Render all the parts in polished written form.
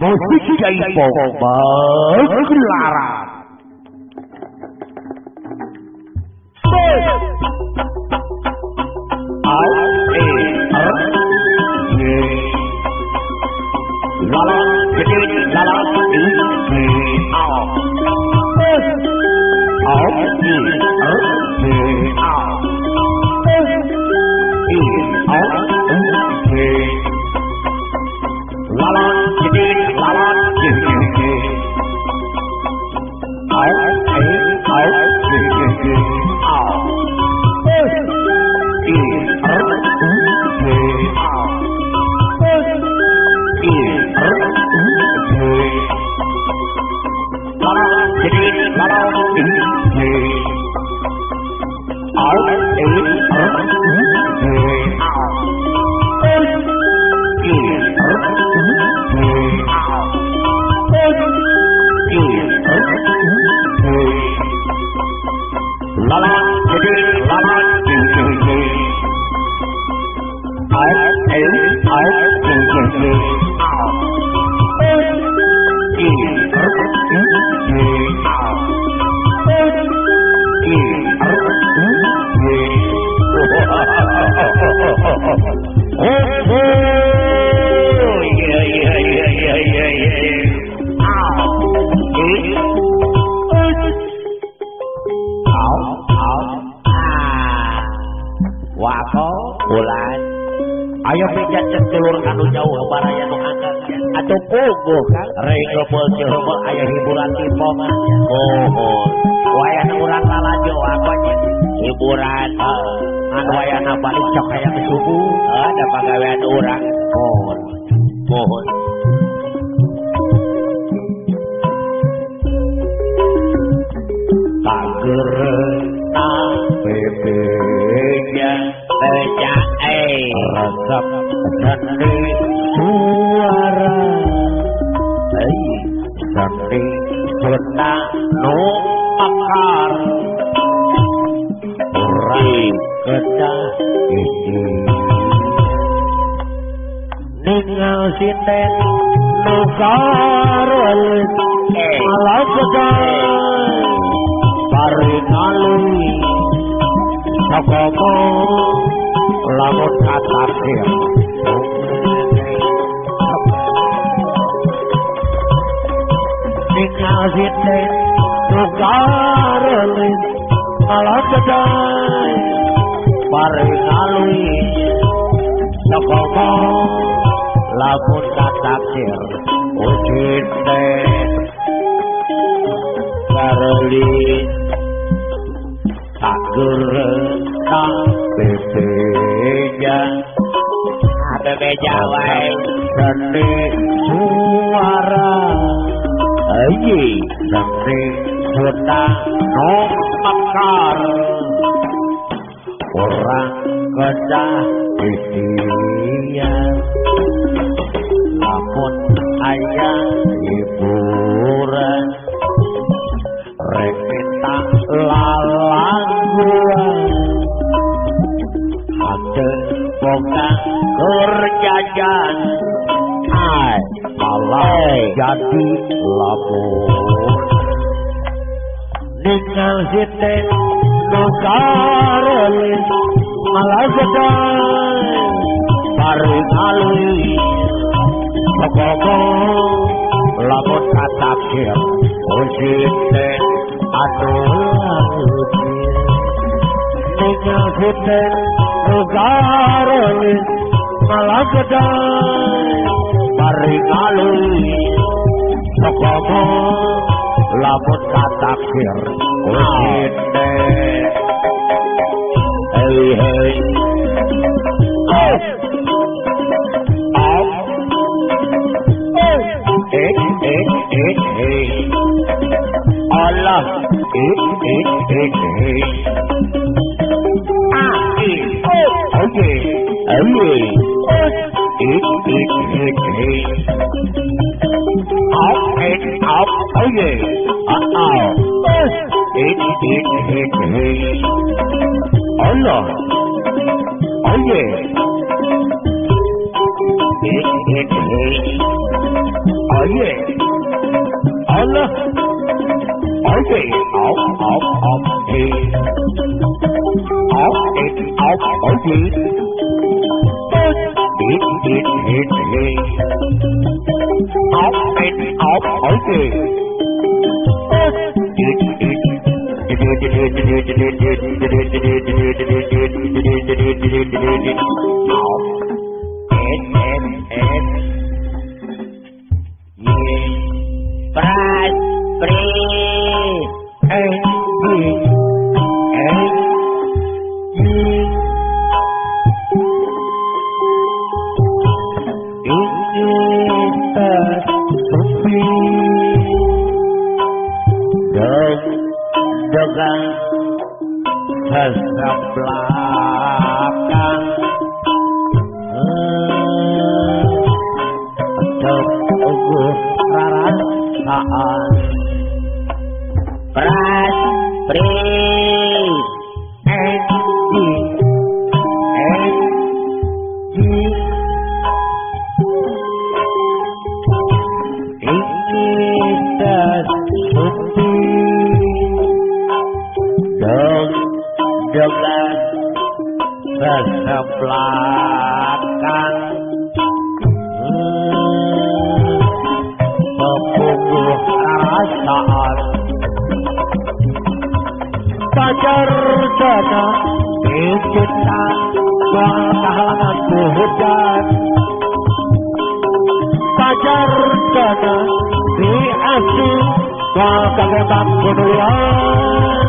Musik Jaipong Pagelaran. A E R G La la G la la I G A A E R G A E A G La la G la la G G A E A G G A E R G A E R G La la G la la G A E R G A E R G A E R G La la G la la G G A E A G G A E R G A E R G. Oh, yeah, yeah, yeah, yeah, yeah, yeah. Ow, eh, ow, ow, ah. Wako, bulan. Ayo pijat dulur anu jauh baraya nu angkat atau puguh kan renglepel ceumeu aya hiburan tipongan. Oh, wayahna urang lalajo apanya hiburan anu wayahna balik sok hayang subuh ada pagawean urang. Mohon mohon pagerna bebeja beja resep seni suara seni sena nu mekar urang kedah ini ningal sinden nu karolit malah kedai paring alui sakomo lamun kataksir ningal sinden nu karolit malah kedai paring alui sakomo lamun kataksir sinden karolit pagerna bebeja bebeja wae seni suara seni sena nu mekar orang kedah isian lamun aya hiburan rek minta lalaguan hate boga keur jajan ai malah jadi lamun ningal sinden nu karolit malah sedai paring alui sakomo lamun kataksir sinden aduh ningal sinden nu karolit malah kedai paring alui sakomo lamun kataksir sinden. Hey hey oh oh eh eh eh eh Allah eh eh eh eh A E O okay eh eh eh eh eh A eh A okay A A eh eh eh eh Allah okay eh eh eh Oye Allah oye op op op e op e op oye it it it it op it op oye it it Pras pri N G N G ingin tersepi deg-degan sesebelakan teguh rarasaan pras pri N G N G ingin tersepi deg-degan sesebelakan pepungguh rasaan pacar jana cinta kahalangan hujan pacar jana diasi kagetan kudulan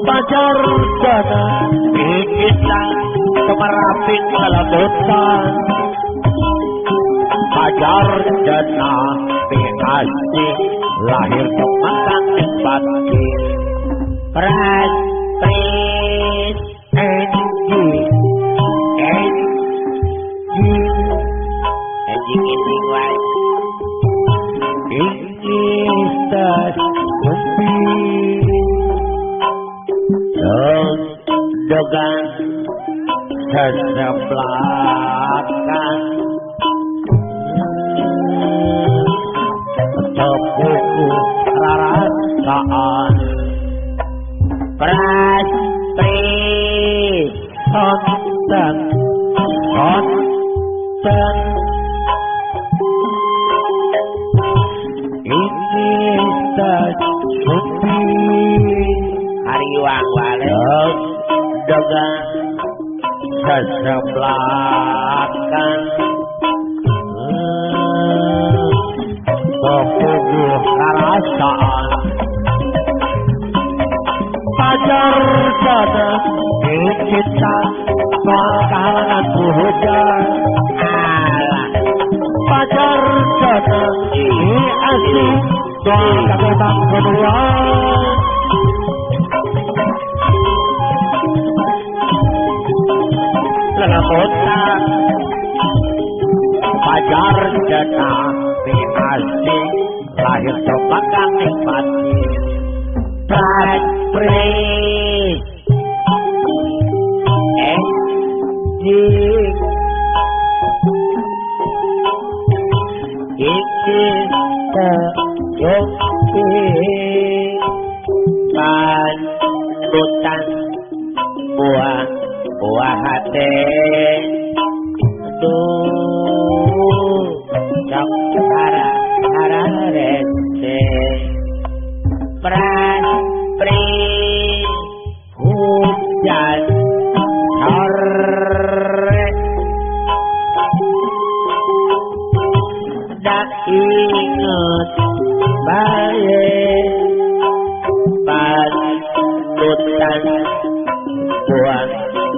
pacar jana cinta kemerapin lelebutan pacar jana diasi lahir kemakan batin pras pri N G N G anjing anjing wae ingin tersepi deg-degan sesebelakan tepuku rarasaan pras pri sonten sonten ingin tersepi hariwang wale deg-degan sesebelakan pepuguh rarasaan pacar jana cinta kahalangan hujan alah pacar jana asli kagetan kudulan lelebutan pacar jana asli lahir cobakan nikmati pras pri N G ingin tersepi panutan buah buah hati duh cok hara hara rese pras pri hujan sore dak inget bae panutan buah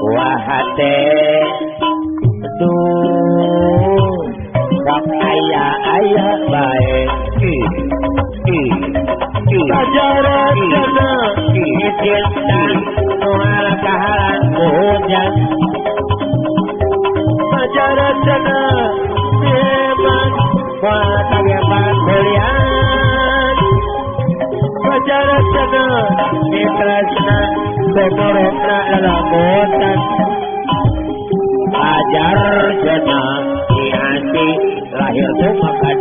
buah hati duh sok ayah ayah bae i i i pacaran jana cinta moal kahalang hujan pacaran jana memang moal kageman kulian pacaran jana tresna semorona lalamutan pacar jana diasi lahir kumakan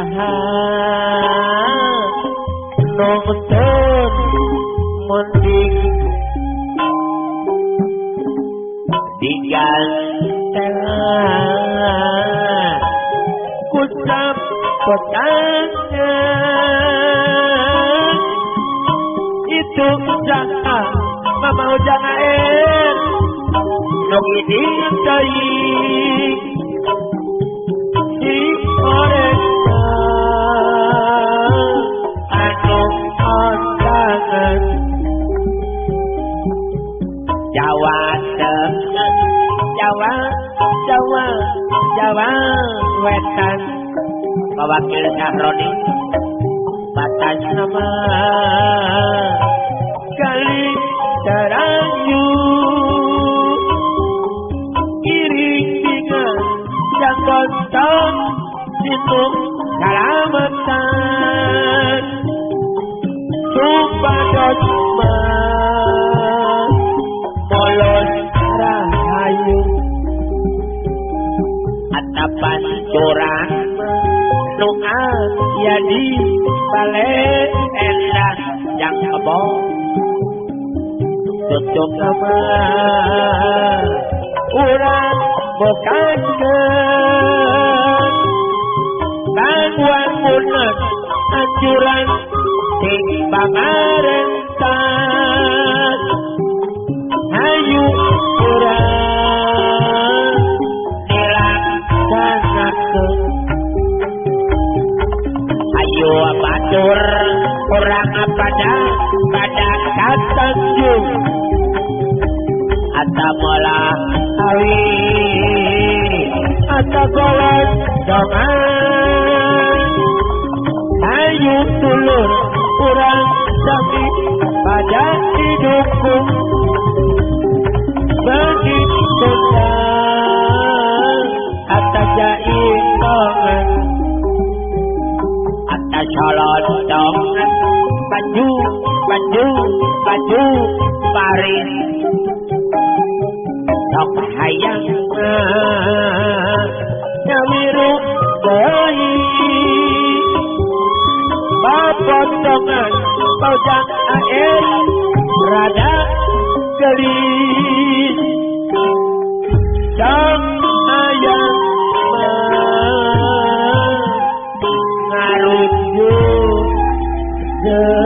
Saha nonton mending digantelan kucap kotangan itu jangan mama jangan nu giding teuing si orena anu ondangan Jawa Tengah Jawa Jawa Jawa Wetan Wakil Sahroni batas nama kali Taranju iring dengan jangkontong situ kalamatan supados molon rahayu atapan curang nu aya di bale endah jang kebo tutup nama urang bokakeun banguan munas anjuran ti pamarentah hayu urang dilaksanakeun ayo batur urang pada pada katanjung atamolah awi atagolon dongan ayu tulur urang sami pada didukung begitu atas jaintongan atas solontongan baju baju baju paris sok hayang nyawiru deui papotongan paujang air rada gelis sok hayang ngarujuk deui.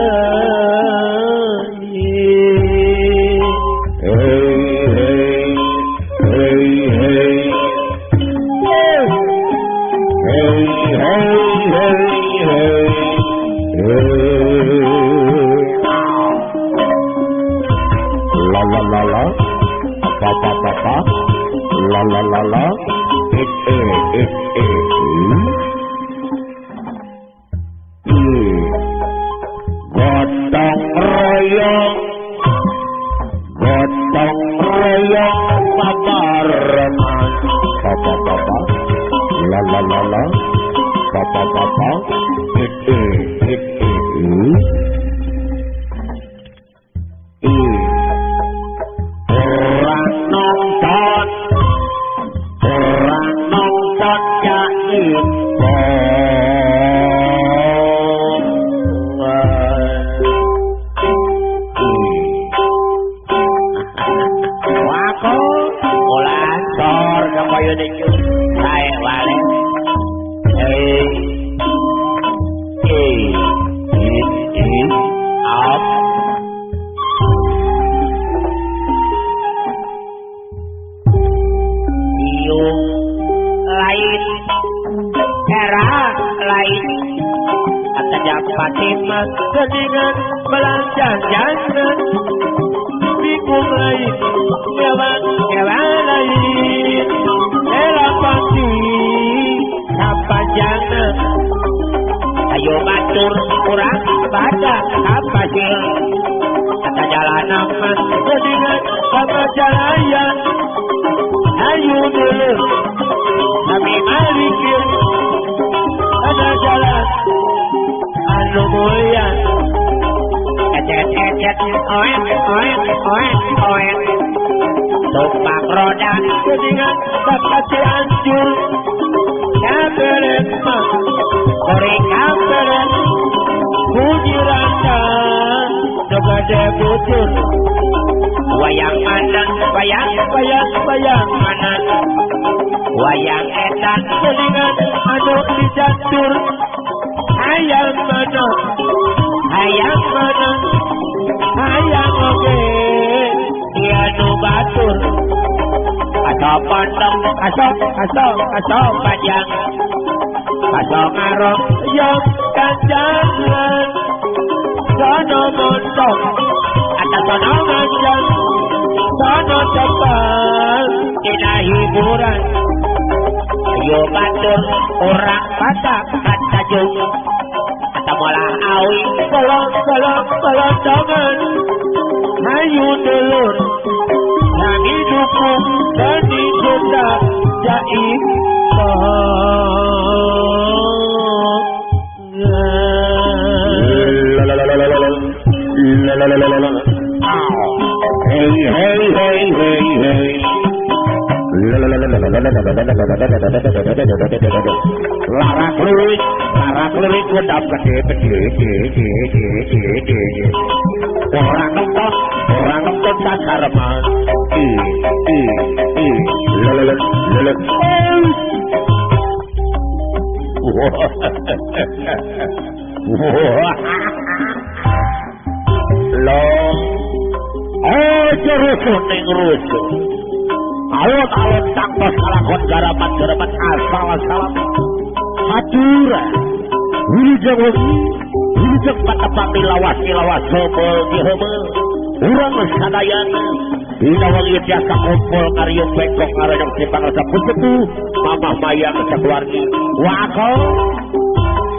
La la la la, pa pa pa pa, la la la la, e e e e e. Gotong royong babarengan, pa pa pa pa, la la la la, pa pa pa pa, e e e e e. Orang nonton jaib. Wako ulah sor kapayu niku sae wale. Eh eh eh up. Lain era lain atas Fatimah keningan belanja jangan bingung lain nyawa nyawa lain elapati apa jangan ayo batur kurang pada apa sih kata jalan nama keningan sama jalayan ayo dulu kami malikin ada jalan anu mulia ecet ecet oet oet oet oet tumpak roda keningan dapat anjur kaberet mah kori gede bujur. Wayang mana wayang wayang wayang mana wayang edan geningan anu dicatur. Hayang mana hayang mana hayang oge anu batur. Aso pandang aso aso aso panjang aso ngarong yok kanjangan sono montong atas sono manjang sono cepeng dina hiburan. Ayo batur orang batak katajung atau molah awi bolong bolong bolongan. Hayu dulur kami dukung seni Sunda jaib. Hey hey hey hey hey. Larak lirik wedap gede gede gede gede gede. Orang nonton sasareman. I i i lelek lelek. Long, oh rusuh ning rusuh. Alon-alon tanpa salakon garapan-garapan asal-asalan. Madura, wilujeng wengi, wilujeng patepati lawas-lawas hobel ki hobel. Urang sadayana dina wengi tiasa kumpul ngariung bengkok ngarojong simpang resep pusepuh mamah mayang sakeluargi. Wako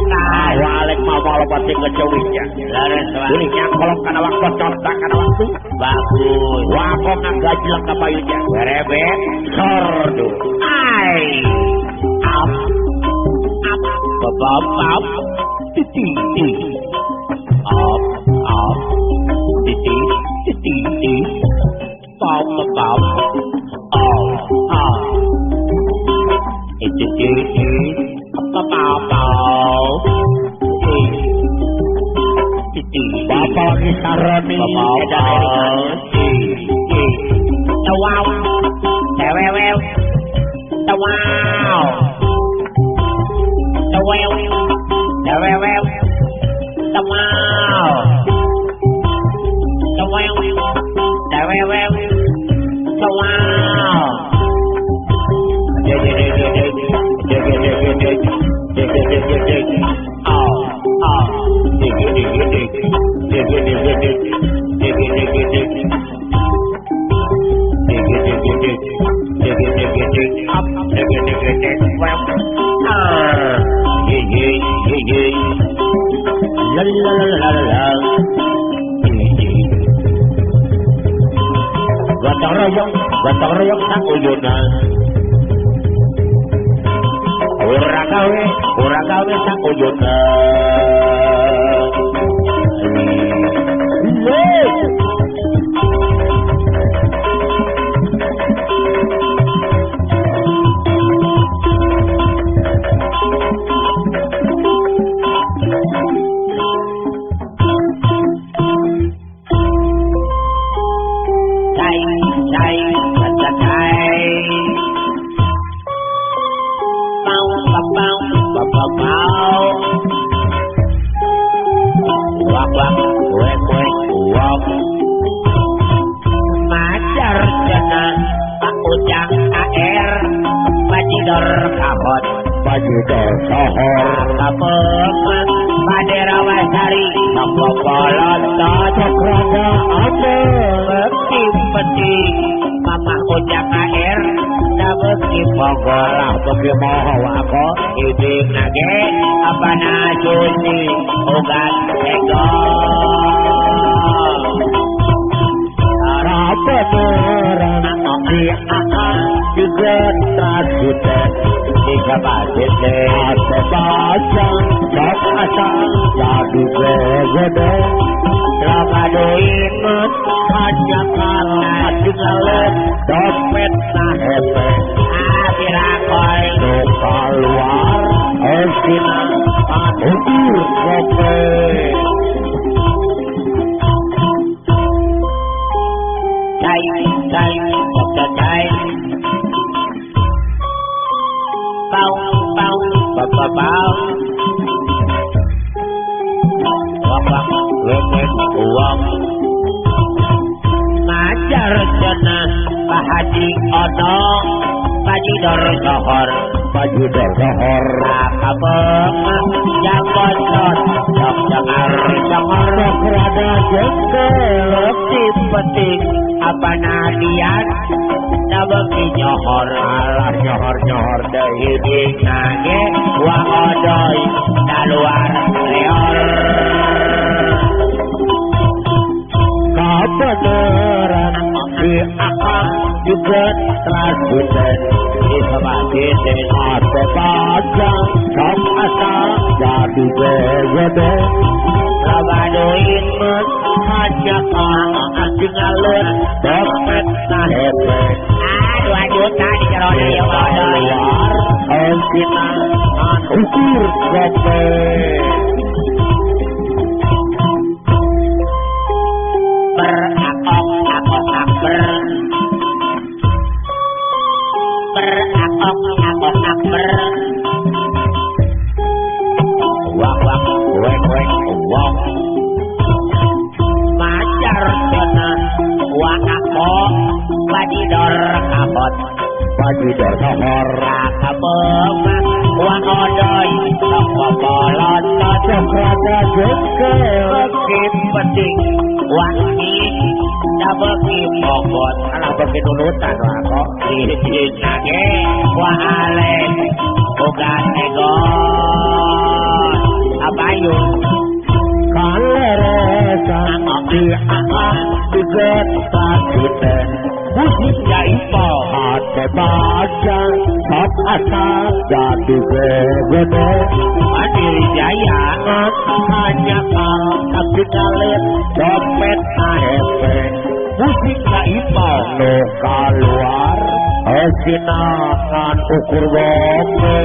nah walek mama loba sing ngecewihnya. Leres wae. Ulih nyangkolong kana waktu contak kana waktu. Bagus. Wako ngagajleng ka payunya. Berebet sordo. Ai. Ap ap bab bab titi ti. Ap ap titi titi ti. Bab bab oh ah. Titi ti. Bapak lagi saroni tawau tewewew tawau tewew tewewew tawau tewew tewewew tawau. Gotong royong sak uyunan. Ora gawe sak uyunan. pau pau pau pau wak wak wek wek wong majar cenah Pak Haji Ono Pajidor Sohor Pajidor Sohor kabeh jabotot jok jangar jangar rada jengkel lebih penting apa nadian beki nyohor alah nyohor nyohor deui nage wa odoi kaluar leor kabeneran di akang juga trasuten di sebagin ate pajang sok asa jadi gede loba duit mun hanya ka ngalun dompet nahepe aduh juta di jerona ieu odoi Engkina ukur gope berakok akok akber berakok akok akber wak wak wek wek wong macar cenah wak akok badidor kabot Pajidor Sohor kabeh wak odoi sok popolotot sok rada jengkel beki penting wangi beki bobot alah beki nunutan wako nage wa ale boga egon abayu kaleresan di akang diget pasuten musik jaipo hate pajang sok asa jadi gede Mandiri Jaya hanya kal tapi kalit dompet ahepe musik jaipo nu kaluar esinakan ukur gope.